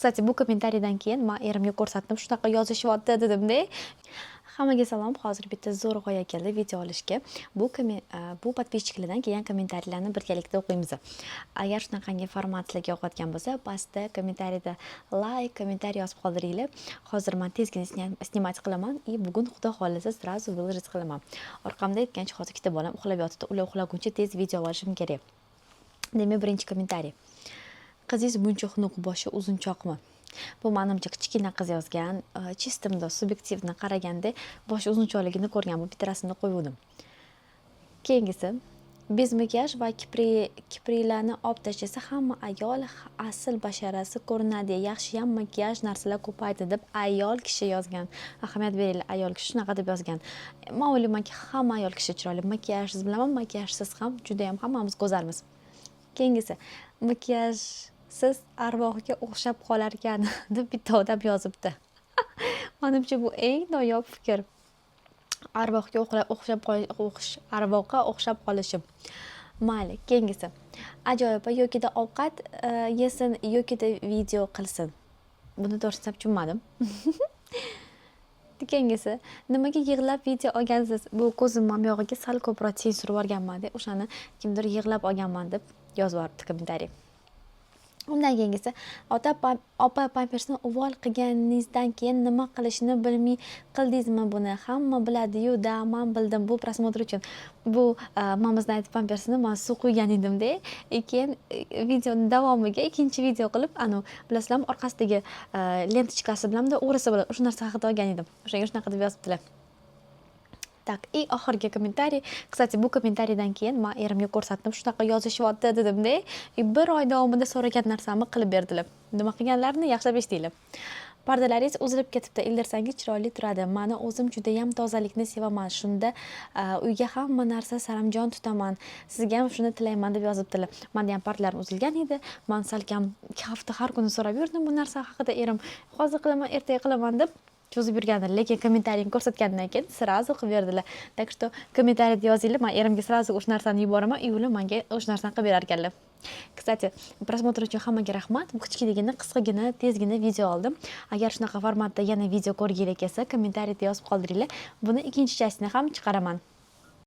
Кстати, bu kommentariydan keyin man erimga ko'rsatdim, shunaqa yozishyapti dedimda. Hammaga salom. Hozir bitta zo'r g'oya keldi video olishga. Bu подписчик lardan kelgan kommentariylarni birgalikda o'qiymiz. Agar shunaqangi format sizlarga yoqayotgan bo'lsa, pastda kommentariyda layk, kommentariy yozib qoldiringlar. Hozir man tezgina снимать qilaman и bugun, Xudo xohlasa, сразу выложить qilaman. Orqamda aytgancha hozir ikkita bolam uxlab yotibdi. Ular uxlaguncha tez video olishim kerak. Demak, birinchi kommentariy. Qizingiz buncha xunuk, boshi uzunchoqmi? Bu, manimcha, kichkina qiz yozgan. Чисто bundoq субъективно qaraganda boshi uzunchoqligini ko'rgan. Bu bitta rasmni qo'yuvdim. Keyingisi: без makiyaj va kipriklarni olib tashlasa, hamma ayol asl basharasi ko'rinadi. Yaxshiyam makiyaj narsalar ko'paydi, deb ayol kishi yozgan. Ahamiyat beringlar, ayol kishi shunaqa deb yozgan. Man o'ylaymanki, hamma ayol kishi chiroyli. Makiyajsiz bilaman, makiyajsiz ham judayam hammamiz go'zalmiz. Keyingisi: makiyajsiz arvohga o'xshab qolarkan, deb bitta odam yozibdi. Manimcha, bu eng noyob fikr. Arvohga o'xshab arvohga o'xshab qolishim. Mayli, keyingisi: ajoyib, yokida ovqat yesin, yokida video qilsin. Buni to'g'risini tushunmadim. Keyingisi: nimaga yig'lab video olgansiz? Bu ko'zim mana buyog'iga sal ko'proq тень surib yuborganman, deb o'shani kimdir yig'lab olganman deb yozib yuboribdi kommentariy. Undan keyingisi: ota opa, pampersni uvol qilganingizdan keyin nima qilishni bilmay qildingizmi buni? Hamma biladiyu da, man bildim. Bu просмотр uchun. Bu Mama Знает pampersini man suv quygan edimda и keyin videoni davomiga ikkinchi video qilib, anavi, bilasizlarmi, orqasidagi ленточка si bilan bunday o'rasa bo'ladi, o'sha narsa haqida olgan edim. O'shanga shunaqa deb yozibdilar. Так, и oxirgi kommentariy. Кстати, bu kommentariydan keyin man erimga ko'rsatdim, shunaqa yozishyapti dedimda и bir oy davomida so'ragan narsamni qilib berdilar. Nima qilganlarini yaxshilab eshitinglar. Pardalaringiz uzilib ketibdi, ildirsangiz chiroyli turadi. Mani o'zim judayam tozalikni sevaman, shunda uyga hamma narsa saramjon tutaman, sizga ham shuni tilayman, deb yozibdilar. Manda ham pardalarim uzilgan edi. Man salkam 2 hafta har kuni so'rab yurdim bu narsa haqida. Erim hozir qilaman, ertaga qilaman deb cho'zib yurgandir, lekin kommentariyni ko'rsatgandan keyin сразу qilib berdilar. Так что kommentariyada yozinglar, man erimga сразу o'sha narsani yuboraman и ular manga o'sha narsani qilib berar ekanlar. Кстати, просмотр uchun hammaga rahmat. Bu kichkinagina, qisqagina, tezgina video oldim. Agar shunaqa formatda yana video ko'rginglar kelsa, kommentariyada yozib qoldiringlar, buni ikkinchi часть ini ham chiqaraman.